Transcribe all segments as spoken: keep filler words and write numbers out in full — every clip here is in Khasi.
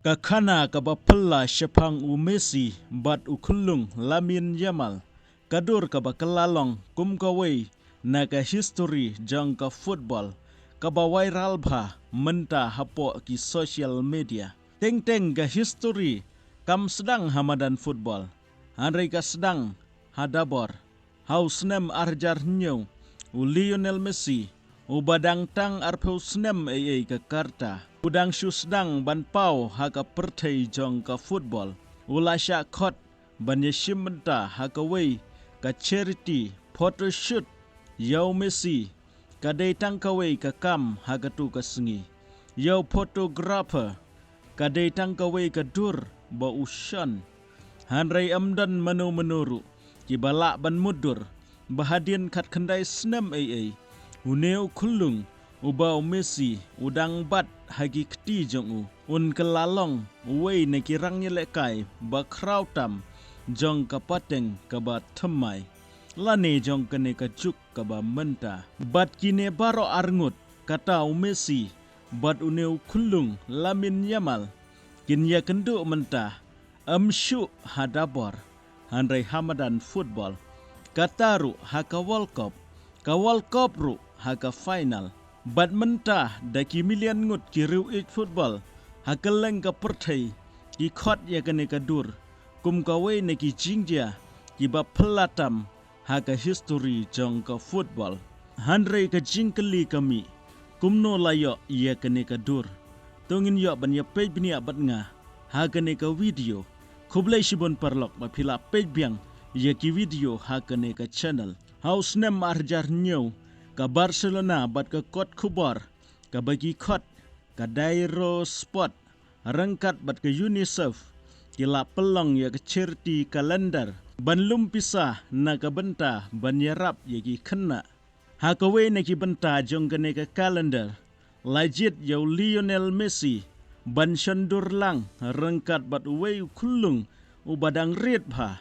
Ka khana kaba phylla shaphang u Messi bad u khyllung Lamine Yamal, ka dur kaba kylla long kum kawei na ka history jong ka football kaba viral bha mynta hapoh ki social media. Teng teng ka history kam sdang ha madan football, hynrei ka sdang ha dabor. Ha u snem ar hajar hynñiew, u Lionel Messi, uba dang tang arphew snem ei ei ka rta, u dang shu sdang ban paw ha ka pyrthei jong ka football, u la shah khot ban ïashim bynta ha kawei ka charity photoshoot. Ïa u Messi, ka dei tang kawei ka kam ha katu ka sngi. Ïa u photographer, ka dei tang kawei ka dur ba u shon. Hynrei ym don mano mano ruh kiba lah ban mutdur ba hadien khatkhyndai snem ei ei, une u khyllung uba u Messi u dang bat ha ki kti jong u, un kylla long uwei na ki rangïalehkai ba khraw tam jong ka pateng kaba thymmai, lane jong kane ka juk kaba mynta. Bad kine baroh arngut, kata u Messi bad une u khyllung Lamine Yamal, kin ïakynduh mynta, ym shuh ha dabor, hynrei ha madan football. Kata ruh ha ka World Cup, ka World Cup ruh ha ka final. Bad mynta da ki million ngut ki riew ïeit football ha kylleng ka pyrthei, ki khot ïa kane ka dur kum kawei na ki jingjia kiba phylla tam ha ka history jong ka football. Hynrei ka jingkylli ka mih, kumno la ïoh ïa kane ka dur? To ngin ïoh ban ïa peit bniah bad nga ha kane ka video. Khublei shibun paralok ba phi la peit biang ïa ki video ha kane ka channel. Ha u snem ar hajar hynñiew, ka Barcelona bad ka kot khubor kaba ki khot ka Diario Sport, ryngkat bad ka UNICEF, ki la pynlong ïa ka charity calendar ban lum pisa na ka bynta ban ïarap ïa ki khynnah. Ha kawei na ki bynta jong kane ka calendar, la jied ïa u Lionel Messi ban shon dur lang ryngkat bad uwei u khyllung uba dang rit bha.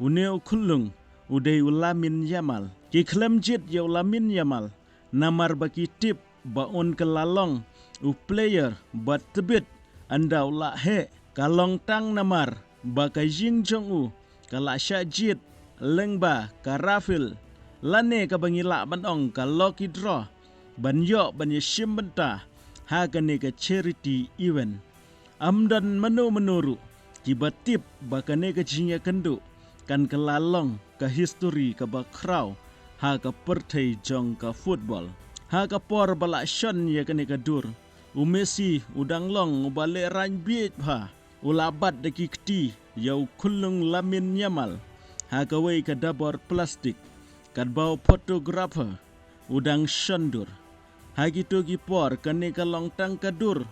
Une u khyllung u dei u Lamine Yamal. Ki khlem jied ïa u Lamine Yamal namar ba ki tip ba un kylla long u player ba tbit, ynda u la heh. Ka long tang namar ba ka ïing jong u ka la shah jied lyngba ka raffle, lane kaba ngi lah ban ong ka lucky draw, ban ïoh ban ïashim bynta ha kane ka charity event. Ym don mano mano ruh kiba tip ba kane ka jingïakynduh kan kylla long ka history kaba khraw ha ka pyrthei jong ka football. Ha ka por ba la shon ïa kane ka dur, u Messi u dang long uba lehraiñ bieit bha. U la bat da ki kti ïa u khyllung Lamine Yamal ha kawei ka dabor plastik, katba u photographer u dang shon dur. Ha kito ki por kane ka long tang ka dur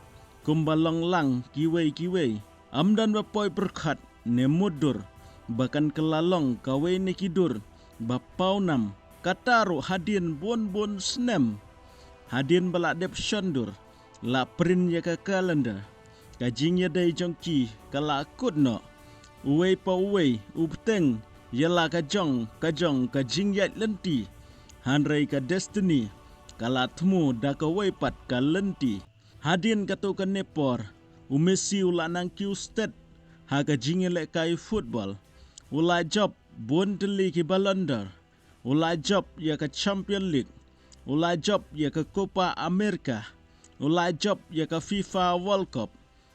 kumba long lang kiwei kiwei. Ym don ba poi pyrkhat ne mutdur ba kan kylla long kawei na ki dur ba paw nam, kata ruh hadien bun bun snem. Hadien ba la dep shon dur, la print ïa ka calendar. Ka jingïadei jong ki ka la kut noh. Uwei pa uwei u bteng ïa la ka jong ka jong ka jingïaid lynti, hynrei ka destiny ka la thmu da kawei pat ka lynti. Hadien kato kane por, u Messi u la nang kiew stet ha ka jingïalehkai football. U la jop bun tylli ki Ballon d'Or. U la jop ïa ka Champion League. U la jop ïa ka Copa America. U la jop ïa ka FIFA World Cup.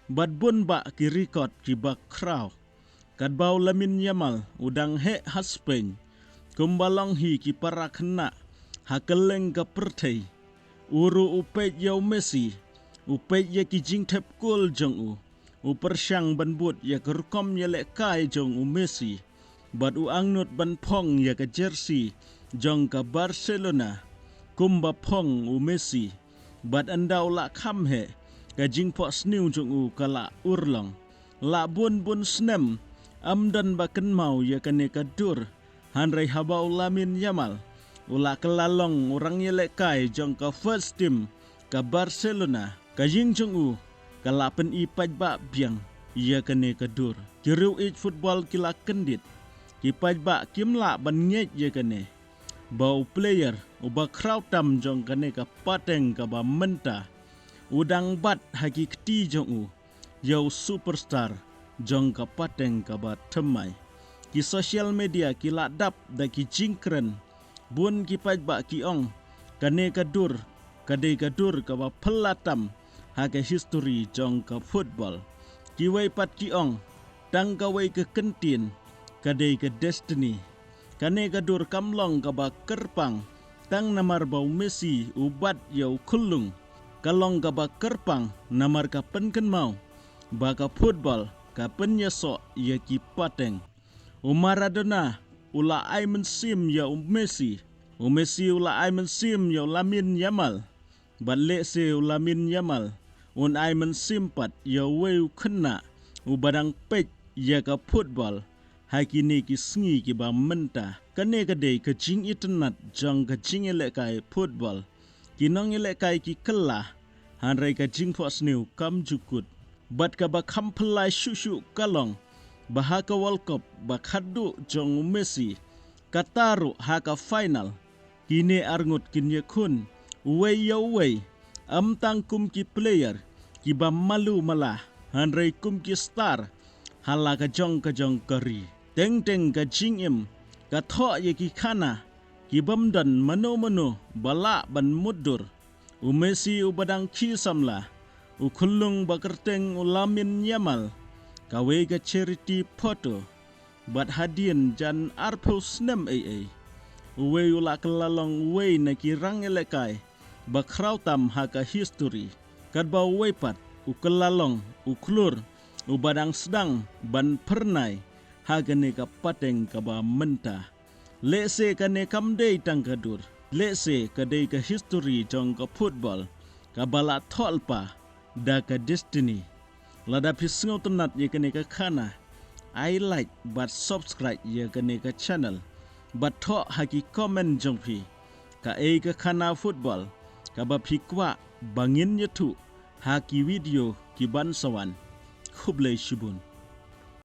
Bad bun bah ki record kiba khraw. Katba u Lamine Yamal u dang heh ha Spain, kumba long hi ki para khynnah ha kylleng ka pyrthei. U ruh u peit ïa u Messi, u peit ïa ki jingthep kol jong u, u pyrshang ban bud ïa ka rukom ïalehkai jong u Messi, bad u angnud ban phong ïa ka jersey jong ka Barcelona kumba phong u Messi. Bad ynda u la kham heh, ka jingphohsniew jong u ka la urlong. La bun bun snem ym don ba kynmaw ïa kane ka dur, hynrei haba u Lamine Yamal u la kylla long u rangïalehkai jong ka first team ka Barcelona, ka ïing jong u ka la pyni paidbah biang ïa kane ka dur. Ki riew ïeit football ki la kyndit, ki paidbah kim lah ban ngeit ïa kane, ba u player uba khraw tam jong kane ka pateng kaba mynta u dang bat ha ki kti jong u. ïa u superstar jong ka pateng kaba thymmai. Ki social media ki la dap da ki jingkren, bun ki paidbah ki ong, kane ka dur ka dei ka dur kaba phylla tam ha ka history jong ka football. Kiwei pat ki ong, tang kawei ka kyntien ka dei ka destiny. Kane ka dur kam long kaba kyrpang tang namar ba u Messi u bat ïa u khyllung. Ka long kaba kyrpang namar ka pynkynmaw ba ka football ka pynïasoh ïa ki pateng. U Maradona u la ai mynsiem ïa u Messi. U Messi u la ai mynsiem ïa u Lamine Yamal. Bad lehse u Lamine Yamal un ai mynsiem pat ïa uwei u khynnah uba dang peit ïa ka football ha kine ki sngi kiba mynta. Kane ka dei ka jingitynnad jong ka jingïalehkai football. Ki nongïalehkai ki kylla, hynrei ka jingphohsniew kam ju kut. Bad kaba kham phyllai shuh shuh ka long ba ha ka World Cup ba khatduh jong u Messi, kata ruh ha ka final, kine arngut kin ïakhun uwei ïa uwei, ym tang kum ki player kiba malu mala, hynrei kum ki star ha la ka jong ka jong ka ri. Teng teng ka jingim ka thoh ïa ki khana ki bym don mano mano ba lah ban mutdur. U Messi uba dang khie samla, u khyllung ba kyrteng u Lamine Yamal, kawei ka charity photo. Bad hadien jan arphew snem ei ei, uwei u la kylla long uwei na ki rangïalehkai ba khraw tam ha ka history. Katba uwei pat u kylla long u khlur uba dang sdang ban phyrnai ha kane ka pateng kaba mynta. Lehse kane kam dei tang ka dur, lehse ka dei ka history jong ka football kaba la thoh lypa da ka destiny. Lada phi sngewtynnad ïa kane ka khana, ai like bad subscribe ïa kane ka channel, bad thoh ha ki comment jong phi kaei ka khana football kaba phi kwah ba ngin ïathuh ha ki video kiban sa wan. Khublei shibun.